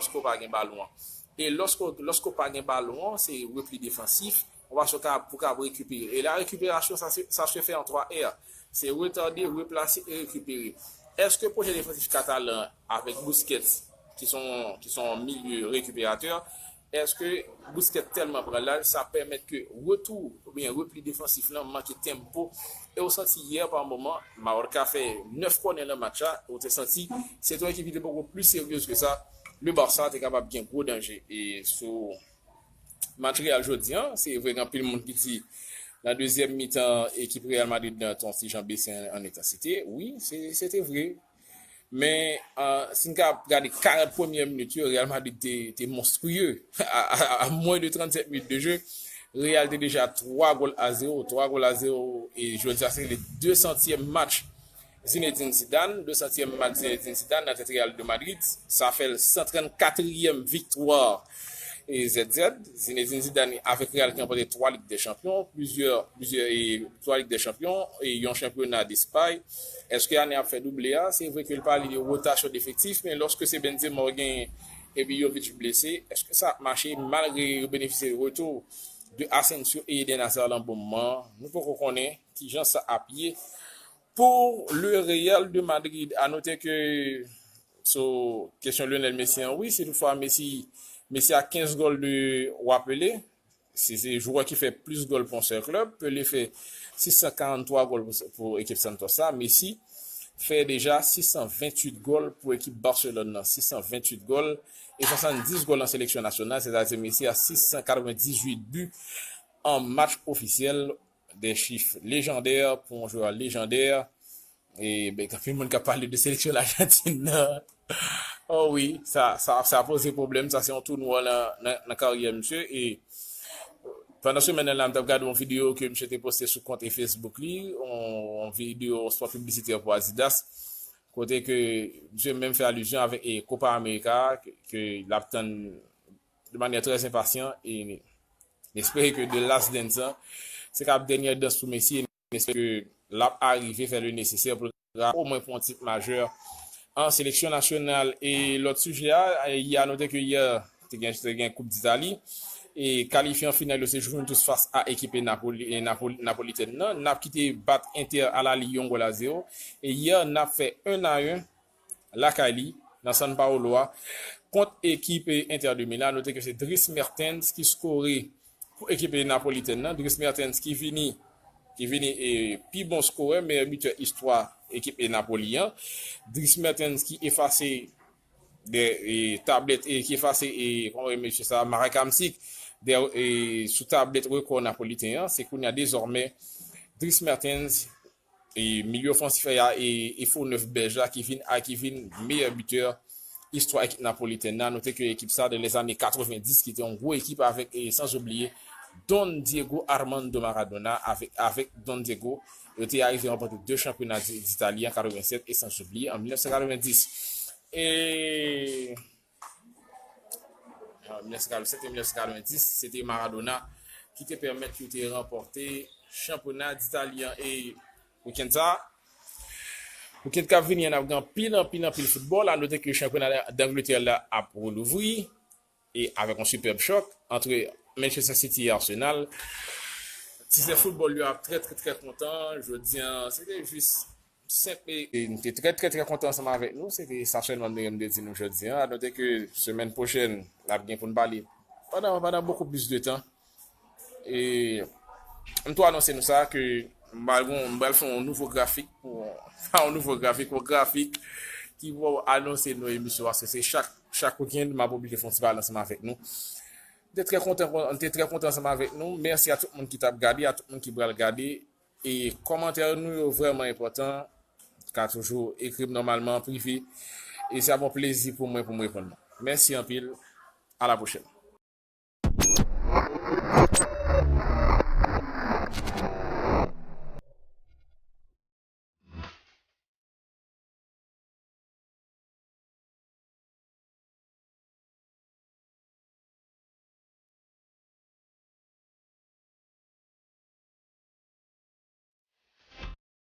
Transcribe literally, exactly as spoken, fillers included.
lòske w pa gen balon an. E lòske, lòske w pa gen balon an, se repli defansif, yon fason ka, pou w kapab rekipere. E la rekiperasyon, sa se, sa se fè an twa R. Se retande, replase e rekipere. Èske pwojè defansif Katalan avèk Busquets, ki son, ki son milye rekiperatè, èske Busquets tèlman pran laj, sa pèmèt ke retou oubyen repli defansif lan manke tempo? E w santi yè pa moman, Mallorca fè nèf kònè nan match la, ou te santi se yon ekip ki te poko pli seryez ke sa. Le Barça te kapab gen gwo danje e sou match Real jodi an, se vre gen anpil moun ki di nan dezyèm mitan ekip Real Madrid nan te yon ti jan bese an, an entansite. Wi, se, se te vre. Men uh, si n ka gade karant premyè minit yo, Real Madrid te, te monstriye. A, a, a mwen de trannsèt minit de je, Real te deja twa gòl a zewo. Twa gòl a zewo e jodi a se le de santyèm match Zinedine Zidane, de santyèm match Zinedine Zidane nan tèt Real de Madrid. Sa fè l san trannkatriyèm viktwa e Z Z. Zinedine Zidane avèk Real ki ranpòte twa Lig dè Chanpyon, plizyè, plizyè e twa Lig dè Chanpyon e yon chanpyona Despay. Èske ane ap fè double a? Se vre ke l pale de wotasyon d efektif, men lòske se Benzema w genyen epi Jovic blese, èske sa ap mache malgre yo benefisye retou de Asensio e Eden Hazard lan bon moman an. Nou poko konnen kijan sa ap ye pou le Real de Madrid. A note ke, sou kesyon Lionel Messi an, wi, si toutfwa Messi, Messi a kenz gòl de, w rapele, se, se jwè ki fè plis gòl pou yon sèl klèb. Pelé fè sis san karant twa gòl pou, pou ekip Santos la. Messi fè deja sis san venntuit gòl pou ekip Barcelone nan, sis san venntuit gòl e swasanndis gòl nan seleksyon nasyonal, sètadi Messi a sis san katrevenndizuit bi an match ofisyèl, de chif lejandè pou yon jwè lejandè. E ben, anpil moun k ap pale de seleksyon Lajantin nan. Oh wi, sa, sa, sa poze pwoblèm, sa se yon tou nwa nan, nan, nan karyè misye. E pandan semèn nan la, m t ap gade yon videyo ke misye te poste sou kont Facebook li, yon, yon videyo, yon spot piblisitè pou Adidas, kote ke misye menm fè alizyon avèk e Copa America ke, ke l ap tann de manyè trè enpasyan e n espere ke The Last Dance lan se ka ap dènyè dans pou Messi e n espere ke l ap arive fè le nesesè pou l omwen pou yon tit majè an seleksyon nasyonal. E lòt sijè a, yè a note ke yè te gen, te gen Koup Ditali e kalifye an final yo se Juventus fas a ekip e Napoli, e Napoli, Napolitèn nan. Nap ki te bat Inter Alali yon gòl a zewo. E yè Nap fè en a en lakay li nan San Paolo a kont ekip e Inter de Milan. Note ke se Dries Mertens ki skore pou ekip e Napolitèn nan. Dries Mertens ki vini, ki vini e pi bon skorè, meyè bitè istwa ekip e Napoli an. Dries Mertens ki efase de e, tablèt e ki efase e kòman mesye sa, Marek Hamsik de, e, sou tablèt rekò napoliten an. Se kounye a dezòmè Dries Mertens e milye ofansif a e, e fo nèf bèj la ki vin a ki vin meyè bitè istwa ekip napolitèn nan. Note ke ekip sa de lèzane katrevendis ki te yon gwo ekip avèk e sanzobliye Don Diego Armando Maradona avèk, avèk Don Diego yo te arive ranpòte de chanpyona di- d'Itali an katrevensèt e sanzobliye an mil nèf san katrevendis. E an mil nèf san katrevensèt e mil nèf san katrevendis, se te Maradona ki te pèmèt yo te ranpòte chanpyona d'Itali an. E wikenn sa, wikenn k ap vini an, n ap gen anpil, anpil, anpil foutbòl. A note ke chanpyona d'Angletè la ap relouvri e avèk yon sipèb chòk antre Manchester City e Arsenal. Tizè foutbòl yo ap trè, trè, trè kontan. Jodi an, se te jis senp e, e nou te trè, trè, trè kontan ansanm avèk nou. Se te sa sèlman m te gen pou m te di nou jodi an. A note ke semèn pwochèn, n ap gen pou n pale pandan, pandan bokou plis de tan. E m tou anonse nou sa ke m pral gon, m pral fè yon nouvo grafik pou, pa yon nouvo grafik, yon grafik ki pou anonse nou emisyon paske se chak, chak wikenn m ap oblije fè yon ti pale ansanm avèk nou. M te trè kontan, m te trè kontan ansanm avèk nou. Mèsi a tout moun ki t ap gade, a tout moun ki pral gade. E kòmantè nou yo vrèman enpòtan. Ka toujou ekri m nòmalman an prive. E se ap yon plezi pou mwen pou m reponn nou. Mèsi anpil. A la pwochèn.